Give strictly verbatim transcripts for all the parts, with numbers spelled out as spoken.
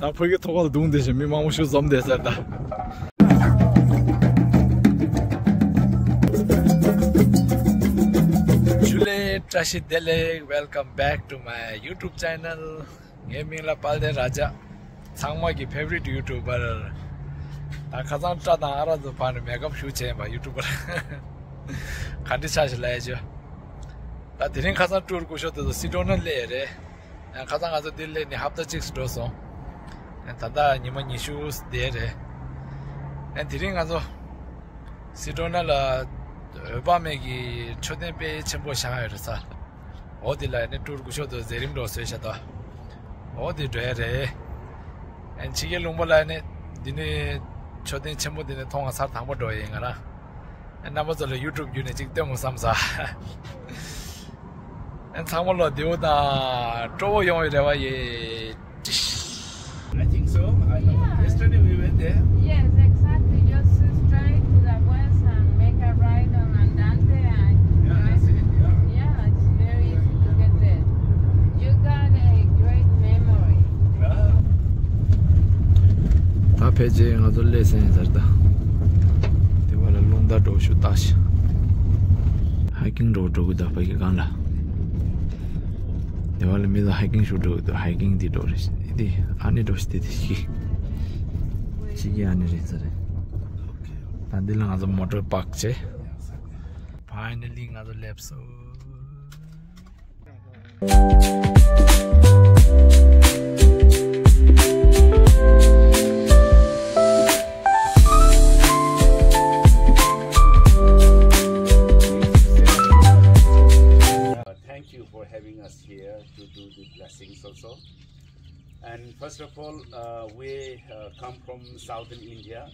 ད་ཕ་གི་ཐོག་ལ་རྡུང་བསྡད་བཞིན་མི་མང་པོ་ཞིག་འཛོམས་བསྡད་ཟེར་ད། ཇུ་ལེ། བཀྲ་ཤིས་བདེ་ལེགས། Welcome back to my YouTube channel. ངའི་མིང་ལ་དཔལ་ལྡན་ར་ཇ། ཚང་མ་གི་ཕེ་ཝ་རི་ཊི་ཡུ་ཊུ་བར། ད་ཁ་སང་སྐྲ་དང་ཨ་རག་ཚོ་ཕར་ནས་མེག་ཨབ་ཞུ་བྱས་ཡིན་པ་ཡུ་ཊུ་བར། ག་འདྲ་ཆགས་ཤག་ལབ་ཡ་ཅོ། ད་དེ་རིང་ཁ་སང་ཊུར་སྐུ་ཞབས་དེ་ཚོ་སི་ཌོན་ལ་སླེབས་ཡོད་རེད། ཡང་ཁ་སང་ང་ཚོ་འདིར་སླེབས་ནས་ཧབ་ཏ་གཅིག་འགྲོ་སོང་། ཡང་ད་ལྟ་ཉི་མ་ཉི་ཤུ་བསྡད་རེད། ཡང་དེ་རིང་ང་ཚོ་སི་ཌོན་ལ་འོད་དཔག་མེད་ཀྱི་མཆོད་རྟེན་དཔེ་ཆེན་པོ་བཞེངས་ཡོད་རེད་ས། འོ་དེ་ལ་ནི་ཊུར་སྐུ་ཞབས་དེ་ཚོ་མཛད་རིམ་འགྲོ་བཟོས་ཤག་ད། འོ་དེ་འགྲོ་ཡ་རེད། ཡང་ཕྱི་རྒྱལ་ལུང་པ་ལ་ནི་འདི་ནི་མཆོད་རྟེན་ཆེན་པོ་འདི་ནི་མཐོང་བ་ཚར་དང་པོ་འགྲོ་ཡིན་ང་རང་། རྣམ་པ་ཚོ་ལ་ཡུ་ཊུབ་བརྒྱུད་ནས་ཅིག་སྟོན་དགོས་བསམ་ས། ཚང་མ་ལ་བདེ་པོ་དང་སྤྲོ་པོ་ཡོང་བའི་རེ་བ་ཡོད། I think so. I know. Yeah. Yesterday we went there. Yes, exactly. Just straight to the west and make a right on Andante and yeah, that's it. Yeah. Yeah, it's very easy to get there. You got a great memory. ད་ཕལ་ཆེར་ང་ཚོ་སླེབས་ཟིན་ཟེར་ད། དེ་བ་ལ་རླུང་རྟ་འགྲོ་ཤུགས་བཏང་ཤག་ཧའི་ཀིང་འགྲོ་འགྲོ་གི་ད་ཕ་གི་སྒང་ལ། དེ་བ་ལ་མི་ཚོ་ཧའི་ཀིང་ཞུ་འགྲོ་གི་འདུག་ཧའི་ཀིང་འདི་འགྲོ་རེད། འདི་ཨ་ནི་འགྲོ་ཤི་དེ་དེ་ཤི། ཤི་གི་ཨ་ནི་རེད་ས་རེད། ད་འདི་ལ་ང་ཚོ་མོ་ཊར་པག་བྱས། ཕའི་ནལ་ལི་ང་ཚོ་སླེབས་སོང་། Thank you for having us here to do the blessings also. And first of all, uh, we uh, come from southern India.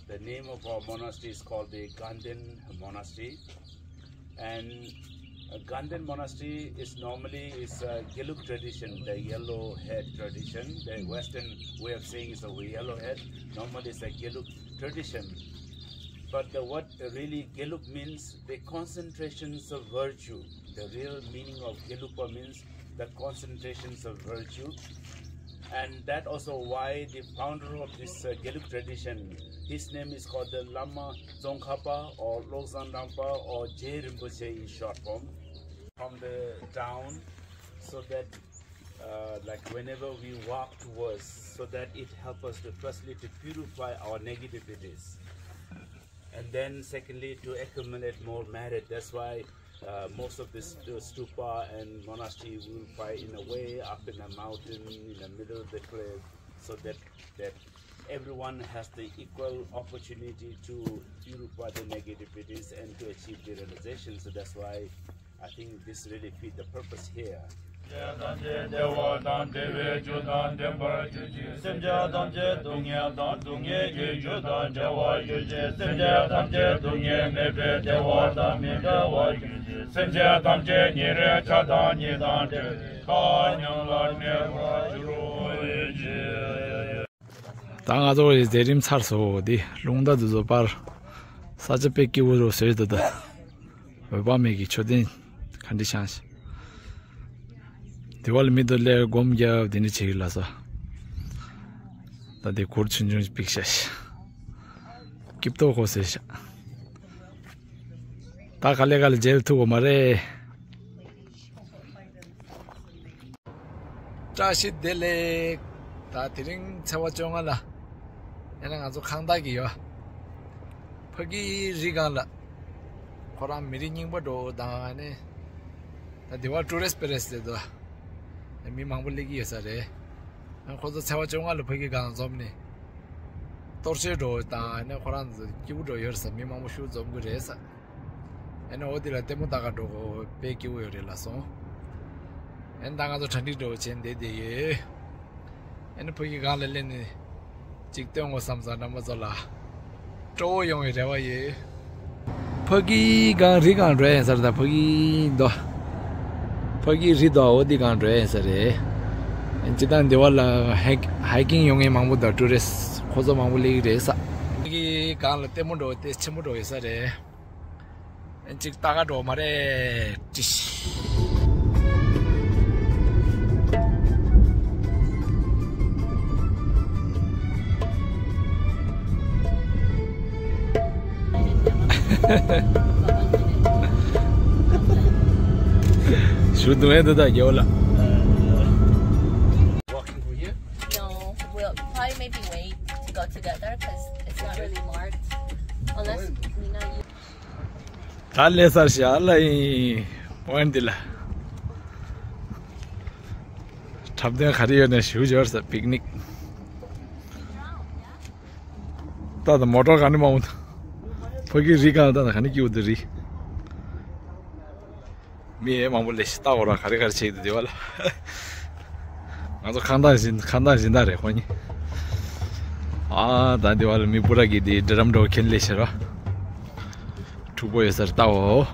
The name of our monastery is called the Ganden Monastery. And uh, Ganden Monastery is normally is a Geluk tradition, the yellow head tradition. The Western way of saying is a yellow head. Normally it's a Geluk tradition. But the, what really Geluk means, the concentrations of virtue. The real meaning of Gelukpa means the concentrations of virtue. And that also why the founder of this uh, Geluk tradition, his name is called the Lama Tsongkhapa or Lobsang Rampa or Je Rinpoche in short form, from the town, so that uh, like whenever we walk towards, so that it helps us to firstly to purify our negativities, and then secondly to accumulate more merit. That's why uh, most of this uh, stupa and monastery will find in a way up in a mountain, in the middle of the cliff, so that that everyone has the equal opportunity to purify the negativities and to achieve the realization. So that's why I think this really fit the purpose here. སེམས་ཅན་ཐམས་ཅད་བདེ་བ་དང་བདེ་བའི་རྒྱུ་དང་ལྡན་པར་གྱུར་ཅིག་སེམས་ཅན་ཐམས་ཅད་སྡུག་བསྔལ་དང་སྡུག་བསྔལ་གྱི་རྒྱུ་དང་བྲལ་བར་གྱུར་ཅིག་སེམས་ཅན་ཐམས་ཅད་སྡུག་བསྔལ་མེད་པའི་བདེ་བ་དང་མི་འབྲལ་བར་གྱུར་ཅིག་སེམས་ཅན་ཐམས་ཅད་ཉིན་རེའི་ཆགས་སྡང་གཉིས་དང་བྲལ་བའི་མཁའ་མཉམ་ལ་གནས་པར་གྱུར་ཅིག་ད་ང་ཚོ་ཡི་མཛད་རིམ་ཚར་སོང་། འདི་རླུང་རྟ་འདི་ཚོ་པར་ས་ཆ་དཔེ་སྐྱིད་པོ་རུ་བཟོས་འདུག་ད་འོད་དཔག་མེད་ཀྱི་མཆོད་རྟེན་ག་འདྲ་བཞེངས་ཤག་དེ་བ་ལ་མི་དེ་ཚོ་སླེབས་སྒོམ་རྒྱབ་དེ་འདྲ་བྱེད་ཀྱི་ལ་ས། ད་དེ་གུར་ཆུང་ཆུང་ཞིག་ཕིགས་ཤག་སྐྱིད་པོ་ཁོ་ཟེར་ཤག་ད་ག་ལེ་ག་ལེ་མཇལ་ཐུབ་པ་མ་རེད། བཀྲ་ཤིས་བདེ་ལེགས། ད་དེ་རིང་ཚེས་པ་བཅོ་ལྔ་ལ། ཡང་ན་ང་ཚོ་ཁང་བདག་གི་ཡོད། ཕ་གི་རི་སྒང་ལ། ཁོ་རང་མི་རིགས་རྙིང་པ་འགྲོ་དང་ནི། ད་དེ་བ་ཊུ་རི་སི་ཊི་པི་ལེ་སི་རེད་དོ། མི་མང་པོ་སླེབས་ཀྱི་ཡོད་ས་རེད། ཁོ་ཚོ་ཚེས་པ་བཅོ་ལྔ་ལ་ཕ་གི་སྒང་འཛོམས་ནི། གཏོར་མཆོད་འགྲོ་དང་ནི་ཁོ་རང་ཚོ་སྐྱིད་པོ་འགྲོ་ཡོད་ས་མི་མང་པོ་ཞིག་འཛོམས་ཀྱི་རེད་ས། ཨེ་ནི་འོ་དེ་ལ་ལྟད་མོ་ལྟ་ག་འགྲོ་དགོས་དཔེ་སྐྱིད་པོ་ཡོད་རེད་ལ་སོང་། ཨེ་ནི་ད་ང་ཚོ་གྲ་སྒྲིག་འགྲོ་བྱས་འདི་བསྡད་ཡོད། ཨེ་ནི་ཕ་གི་སྒང་ལ་སླེབས་ནས་ཅིག་སྟོན་དགོས་བསམ་ས་རྣམ་པ་ཚོ་ལ་སྤྲོ་བོ་ཡོང་བའི་རེ་བ་ཡོད། ཕ་གི་སྒང་རི་སྒང་འགྲོ་ཡིན་ས་རེད་ད་ཕ་གི་མདོ། ཕ་གི་རི་མདོ་འོ་དེ་སྒང་འགྲོ་ཡིན་ས་རེད། ཨེ་ནི་སྤྱིར་བཏང་འདི་བ་ལ་ཧའི་ཧའི་ཀིང་ཡོང་མཁན་མང་པོ་དང་ཊུ་རི་སི་ཊི་ཁོ་ཚོ་མང་པོ་སླེབས་ཀྱི་རེད་ས། ཕ་གི་སྒང་ལ་ལྟད་མོ་འགྲོ་དེ་ཆེན་པོ་འགྲོ་ཡོད་ས་རེད། ཨེ་ནི་ཅིག་ལྟ་ག་འགྲོ་མ་རེད་ཀྲིས། ཞུ་འདུག་ཨེ་འདི་དག་རྒྱལ་བ་ལ། Walking from here? No, we'll probably maybe wait to go together because it's not really marked. Unless we know you. ད་ལས་སར་བཞག་ལ་ཡིན། ཝན་འདི་ལ། འཁྲབ་སྟོན་ག་རེ་ཡོད་ན་ཞུ་འབྱོར་ས་པིག་ནིག་ད་ད་མོ་ཊ་ག་ནི་མ་འོང་། ཕ་གི་རི་གང་ད་ད་ག་ནི་སྐྱིད་པོ་འདུག་རི། མི་ཡེ་མང་པོ་ལས་ཤི་ལྟ་འོ་ར་ག་རེ་ག་རེ་བྱེད་ཀྱི་འདུག་དེ་བ་ལ། ང་ཚོ་ཁང་བདག་བཞིན་ཁང་བདག་སྦྱིན་བདག་རེད་ཁོ་གཉིས། ཨ་ད་དེ་བ་ལ་མི་པུ་ར་གི་དེ་འདྲ་རམ་འགྲོ་མཁན་ལས་ཤི་ར། འཁྲུག་པོ་ཡོད་སར་ལྟ་འོ།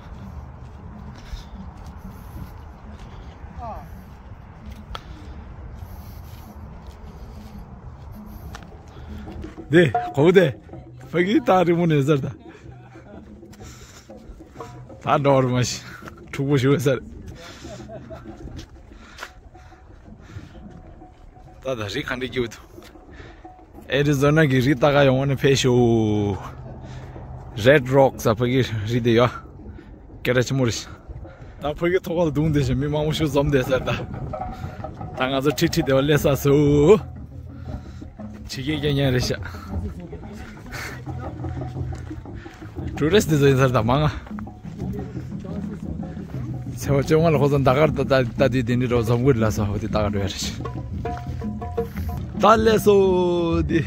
དེ་གོ་བོ་དེ་ཕ་གི་ད་རི་མོ་ནས་སར་ད། ད་འགྲོ་བར་མ་ཤི། འཁྲུག་པོ་ཞུ་ས་རེད། ད་ད་རི་ག་འདྲ་སྐྱིད་པོ་འདུག་ཨེ་རི་ཛོ་ན་གི་རི་ལྟ་ག་ཡོང་བ་ནི་ཕེབས་ཤོག Red Rock ཟེར་ཕ་གི་རི་དེ་ཡོད། སྐད་གྲགས་ཆེན་པོ་རེད། ད་ཕ་གི་ཐོག་ཁ་ལ་རྡུང་བསྡད་བཞིན་མི་མང་པོ་ཞིག་འཛོམས་བསྡད་ས་རེད་ད། ད་ང་ཚོ་ཁྲིད་ཁྲིད་བསྡད་པ་སླེབས་ས་སུ། ཕྱི་རྒྱལ་རྒྱལ་ཉན་རེད་ཤག་ཊུ་རི་སི་ཊི་དེ་ཚོ་ཡིན་ས་རེད་ད་མང་ང་། ཚེས་པ་བཅོ་ལྔ་ལ་ཁོ་ཚོ་ཟླ་དཀར་ད་ད་ད་དུས་དེ་འདྲའི་འགྲོ་འཛོམས་དགོས་ལ་སོ་ཧོ་དེ་ད་ག་འགྲོ་ཡ་རེད་ཤག་ད་ལས་སོ་དེ།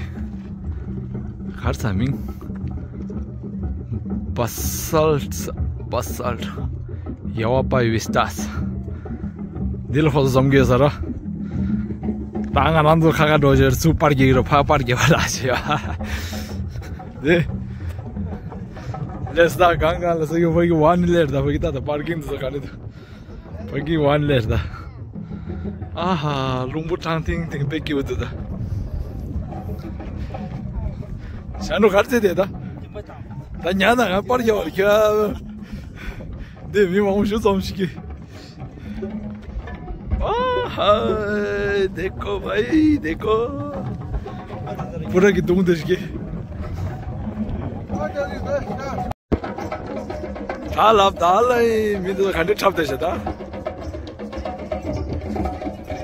གར་ས་མིང་། Basalt Basalt Yavapai Vistas འདི་ལ་ཧོ་འཛོམས་དགོས་ས་ར། ད་ང་རང་ཚོ་ཁ་ཁ་འགྲོ་ཞོར་ཚུར་པར་རྒྱག་རོ་ཕ་པར་རྒྱག་པ་ར་ཞེས་པ། དེ། ལས་ད་གང་གང་ལ་ས་ཡོ་ཕ་གི་ཝན་ལེར་ད་ཕ་གི་ད་ད་པར་ཀིང་དུ་ས་ག་ནི་ད། ཕ་གི་ཝན་ལེར་ད། ཨ་ཧ་རླུང་བུ་ཕྲང་ཐིང་ཐིང་པེ་ཀིའུ་དུ་ད། ཤ་ནུ་གར་ཚེ་དེ་ད། ད་ཉ་ན་ང་པར་རྒྱག་པར་ཁྱོད། འདི་མི་མང་པོ་ཞུ་ཙམ་ཞིག་གི། ཨ་ཧ་དེ་ཀོ་བའི་དེ་ཀོ། པུ་ར་གི་དུང་དེ་ཞིག་གི། ད་ལབ་ད་ལ་མི་འདི་ག་འདྲ་འཁྲབ་བསྡད་ཤག་ད།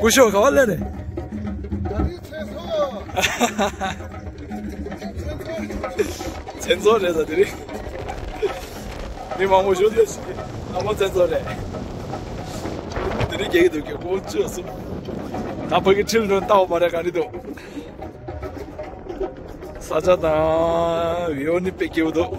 སྐུ་ཞབས་ག་བ་ལས་རེད། མཚན་ཚོགས་རེད་ཟེར་དེ་རིང་། མི་མང་པོ་ཞུ་ལས་ཤིག་ཨ་མ་མཚན་ཚོགས་རེད། དེ་རིང་རྒྱག་གི་འདུག་གི་སྐུ་མཆོད་གསུམ། ད་ཕ་གི་ཁྲིལ་འགྲོ་ལྟ་བ་མ་རེད་ག་རེ་འདུག་ས་ཆ་དང་ཡོ་ནི་པེ་སྐྱིད་པོ་འདུག་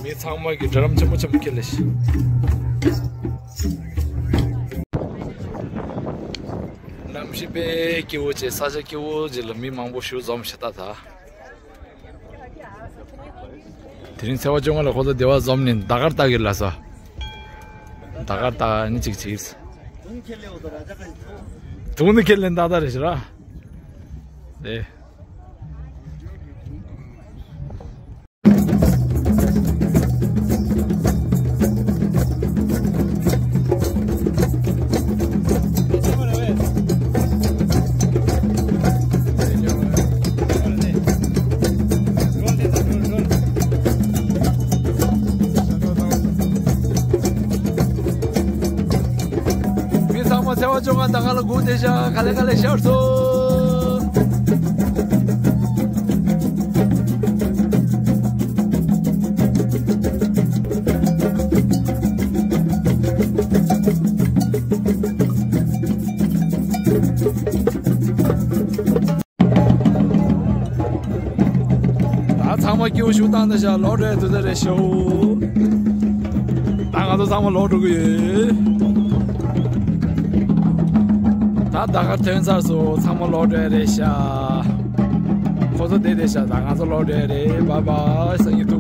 མི་ཚང་མ་གི་གྲ་རམ་ཆེན་པོ་ཆེན་པོ་ཁྱེར་ལེ་ཤི། གནམ་གཤིས་དཔེ་སྐྱིད་པོ་བྱས་ས་ཆ་སྐྱིད་པོ་ཅིག་ལ་མི་མང་པོ་ཞིག་འཛོམས་ཤག་ད་ད། དེ་རིང་ཚེས་པ་བཅོ་ལྔ་ལ་ཁོ་ཚོ་སྡེ་བ་འཛོམས་ནས་ཟླ་དཀར་ལྟ་གི་ལ་ས། ཟླ་དཀར་ལྟ་ནི་ཅིག་ཅིག་དུང་ནི་ཁྱེར་ལེན་ཏག་ཏག་རེད་ཤི་ར། དེ། མི་ཚང་མ་ཚེས་པ་བཅོ་ལྔ་ཟླ་དཀར་ལ་སྒུག་བསྡད་ཤག་ག་ལེ་ག་ལེ་ཤར་སོང་། ད་ཚང་མ་སྐྱིད་པོ་ཞིག་བཏང་བསྡད་ཤག་ལོག་འགྲོ་ཡ་དུས་ཚོད་རེད་ཤག་ད་ང་ཚོ་ཚང་མ་ལོག་འགྲོ་གི་ཡོད། ད་ཟླ་དཀར་ཐོན་ཚར་སོང་། ཚང་མ་ལོག་འགྲོ་ཡ་རེད་ཤག་ཁོ་ཚོ་བསྡད་བསྡད་ཤག་ད་ང་ཚོ་ལོག་འགྲོ་ཡ་རེད། བཱའི་བཱའི། སང་ཉིན་ཐུག